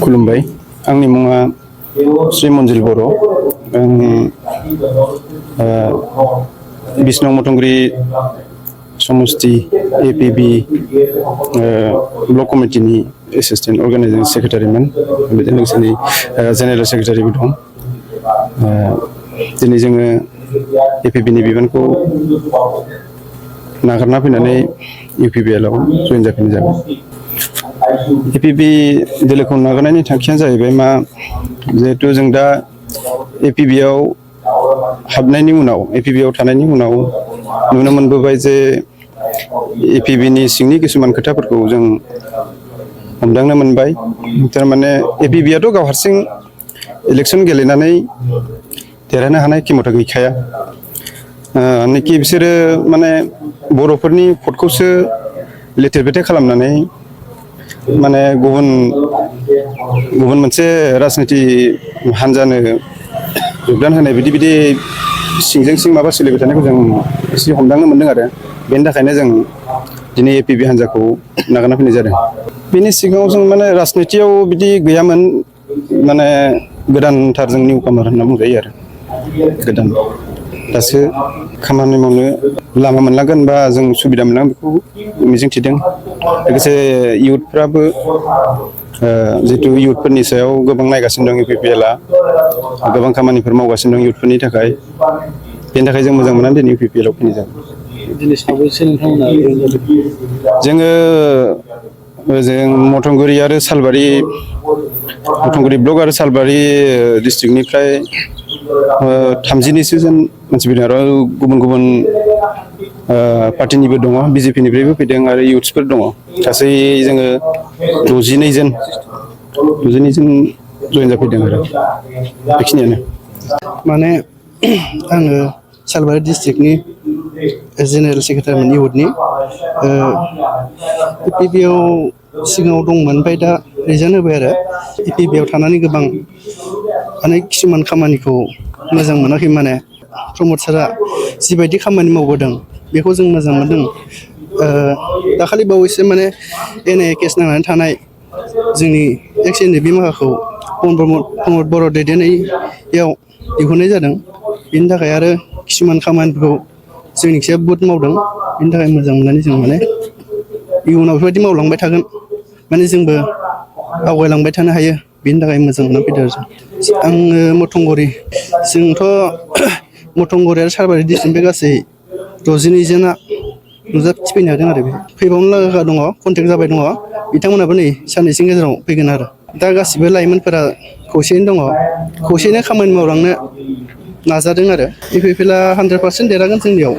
खुलुमबाय आंनि मुङा श्री मन्जिल बर' आं बिष्णु मथंगुरि समस्ति एपिबि ब्लक कमिटिनि एसिस्टेन्ट अर्गानाइजिं सेक्रेटारिमोन बेजों लोगोसे जेनेरेल सेक्रेटारिबो दं दिनै जोङो एपिबिनि बिबानखौ नागारना फैनानै इउपिपिएलआव जइन जाफिननाय जाबाय एपिबि दोलोखौ नागारनायनि थांखियानो जाहैबाय मा जिहेथु जों दा एपिबिआव हाबनायनि उनाव एपिबिआव थानायनि उनाव नुनो मोनबोबाय जे एपिबिनि सिंनि किसुमान खोथाफोरखौ जों हमदांनो मोनबाय थारमाने एपिबिआथ' गाव हारसिं इलेक्सन गेलेनानै देरहानो हानाय क्षमता गैखाया निखि बिसोरो माने बर'फोरनि भटखौसो लेथेर फेथेर खालामनानै माने गुबुन मोनसे राजनिति हान्जानो योगदान होनाय बिदि सिंजों सिं माबा सोलिबाय थानायखौ जों एसे हमदांनो मोनदों आरो बेनि थाखायनो जों दिनै एपिबि हान्जाखौ नागारना फैनाय जादों बेनि सिगाङाव जों माने राजनितियाव बिदि गैयामोन माने गोदानथार जों निउ कामार होनना बुंजायो आरो गोदान दासो खामानि मावनो लामा मोनलांगोन बा जों सुबिदा मोनलांगोन बेखौ मिजिंथिदों लोगोसे इयुथफ्राबो जिहेतु इयुथफोरनि सायाव गोबां नायगासिनो दं इउपिपिएलआ गोबां खामानिफोर मावगासिनो दं इयुथफोरनि थाखाय बेनि थाखाय जों मोजां मोननानै दिनै इउपिपिएलआव फैनाय जादों दिनै साबैसे नोंथांमोना जोङो ओजों मथंगुरि आरो सालबारि मथंगुरि ब्लक आरो सालबारि डिस्ट्रिक्टनिफ्राय 30निसो जन मानसि फैदों आरो गुबुन पार्टिनिबो दङ बिजेपिनिफ्रायबो फैदों आरो इयुथ्सफोर दङ गासै जोङो 62 जन जइन जाफैदों आरो बेखिनियानो माने आङो सालबारि डिस्ट्रिक्टनि जेनेरेल सेक्रेटारिमोन इयुथनि एपिबिआव सिगाङाव दंमोन ओमफ्राय दा रिजाइन होबाय आरो एपिबिआव थानानै गोबां माने किसुमान खामानिखौ मोजां मोनाखै माने प्रमद सारआ जिबायदि खामानि मावबोदों बेखौ जों मोजां मोनदों दाखालि बावैसो माने एनआइए केस नांनानै थानाय जोंनि एक्स एन बि माखाखौ प्रमद बर' दैदेननायाव दिहुननाय जादों बेनि थाखाय आरो किसुमान खामानिफोरखौ जोंनिखिजाय बहुत मावदों बेनि थाखाय मोजां मोननानै जों माने इयुनाव बेफोरबायदि मावलांबाय थागोन माने जोंबो आवगायलांबाय थानो हायो बेनि थाखाय मोजां मोननानै फैदों आरो आङो मथंगुरि जोंथ' मथंगुरि आरो सालबारि डिस्ट्रिक्टनिफ्राय गासै 62 जना नुजाथिफैनो हादों आरो फैबावनो लागा दङ कन्टेक्ट जाबाय दङ बिथांमोनाबो नै साननैसोनि गेजेराव फैगोन आरो दा गासिबो लाइमोनफोरा खौसेयैनो दङ खौसेयैनो खामानि मावलांनो नाजादों आरो इउपिपिएलआ 100% देरहागोन जोंनियाव